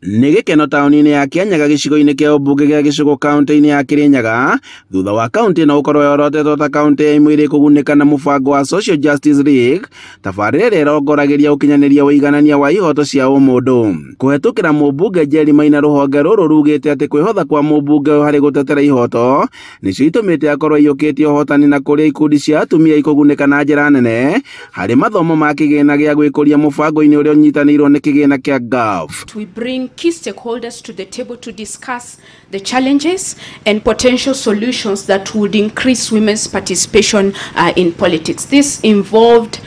Nĩ gĩkeno taũni-inĩ ya Kĩanyaga gĩcigo-inĩ kĩa ũmbunge gĩa Gĩcũgũ kaunti-inĩ ya Kĩrĩnyaga thutha wa kaunti ĩno gũkorwo yorotetwo ta kaunti ya imwe iria ikũgunĩka na mũbango wa Social Justice League, tabarĩra ĩrĩa ĩrongoragĩria ũkinyanĩria ũiganania wa ihoto cia ũmũndũ. Kũhetũkĩra mũmbunge Jerry Maina, rũhonge rũrũ rugĩte atĩ kwĩhotha kwa mũmbunge ũyũ harĩ gũtetera ihoto nĩcio itũmĩte akorwo aiyũkĩtie ũhotani na kũrĩa ikundi cia atumia ikũgunĩka na njĩra nene harĩ mathomo ma kĩgĩna gĩa gwĩkũria mũbango-inĩ ũrĩa ũnyitanĩirwo nĩ kĩgĩna kĩa GAF. We bring key stakeholders to the table to discuss the challenges and potential solutions that would increase women's participation in politics. This involved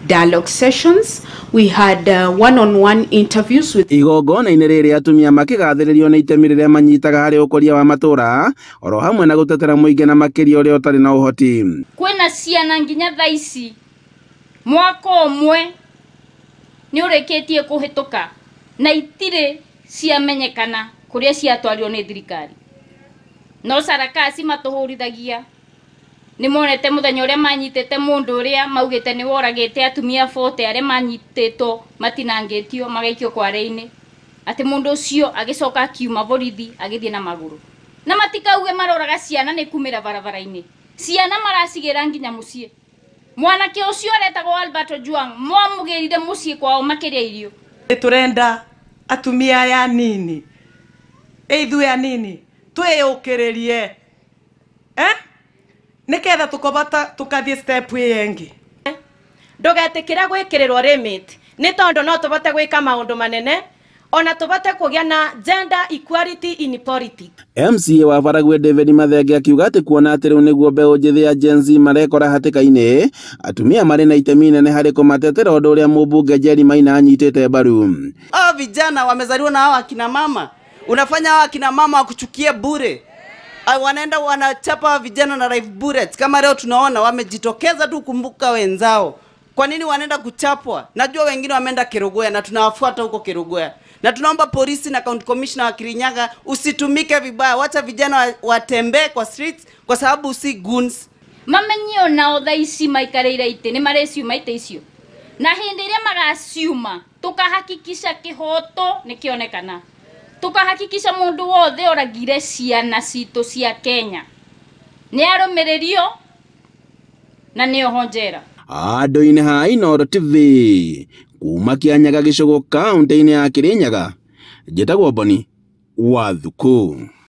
dialogue sessions. We had one-on-one interviews with Igongona-inĩ rĩrĩ, atumia makĩgathĩrĩrio nĩ itemi rĩrĩa manyitaga harĩ ũkũria wa matũra oro hamwe na gũtetera mũingĩ na makĩria ũrĩa ũtarĩ na ũhoti. Kwĩna ciana nginya thaa ici mwaka ũmwe nĩ ũrĩkĩtie kũhĩtũka na itirĩ ciamenyekana kũrĩa ciatwarirwo nĩ thirikari, no sarakasi matũhũrithagia. Nĩ monete mũthenya ũrĩa manyitĩte mũndũ ũrĩa maugĩte nĩ woragĩte atumia 40 arĩa manyitĩtwo matinangĩtio magaikio kware-inĩ, atĩ mũndũ ũcio agĩcoka akiuma borithi agĩthiĩ na magũrũ, na matikauge maroraga ciana nĩ kumĩra barabara-inĩ. Ciana maracigĩra nginya mũciĩ. Mwanake ũcio aretagwo Albert Ojwang mwamũgĩrire mũciĩ kwao makĩrĩa irio. Nĩ tũrenda atumia aya anini, ithuĩ anini twĩyũkĩrĩrie, eh? Nĩgetha tũkobota tũkathiĩ step ĩyo ĩngĩ. Ndũgetĩkĩre gwĩkĩrĩrwo limit, nĩ tondũ no tũbote gwĩka maũndũ manene ona tũbote kũgĩa na gender equality in politics. MCA wa Baragwe David Mathenge akiuga atĩ kuona atĩ rĩu nĩguo mbeũ njĩthĩ ya Gen Z marekora hatĩka-inĩ, atumia marĩ na itemi inene harĩ kũmatetera, ũndũ ũrĩa mũmbunge Jerry Maina anyitĩte mbaru. Hao vijana wamezaliwa na hao akina mama, unafanya hao akina mama wakuchukie bure. Wanaenda wanachapa vijana na live bullets. Kama leo tunaona wamejitokeza tu kumbuka wenzao. Kwa nini wanaenda kuchapwa? Najua wengine wameenda Kerugoya na tunawafuata huko Kerugoya. Na tunaomba polisi na county commissioner wa Kirinyaga usitumike vibaya. Wacha vijana watembee kwa streets kwa sababu si goons. Mamenye onao thaa ici maikarĩire itĩ nĩ mareciuma itĩ icio, na hĩndĩ ĩrĩa magaciuma tukahakikisha kĩhoto nĩ kĩonekana, tukahakikisha mũndũ wothe oragire ciana citũ cia Kenya nĩ arũmĩrĩrio na nĩ oho njera. Andũ-inĩ ha Inooro TV kuma Kĩanyaga Gĩcũgũ kaunti-inĩ ya Kĩrĩnyaga, njĩtagwo Boni wa Thuku.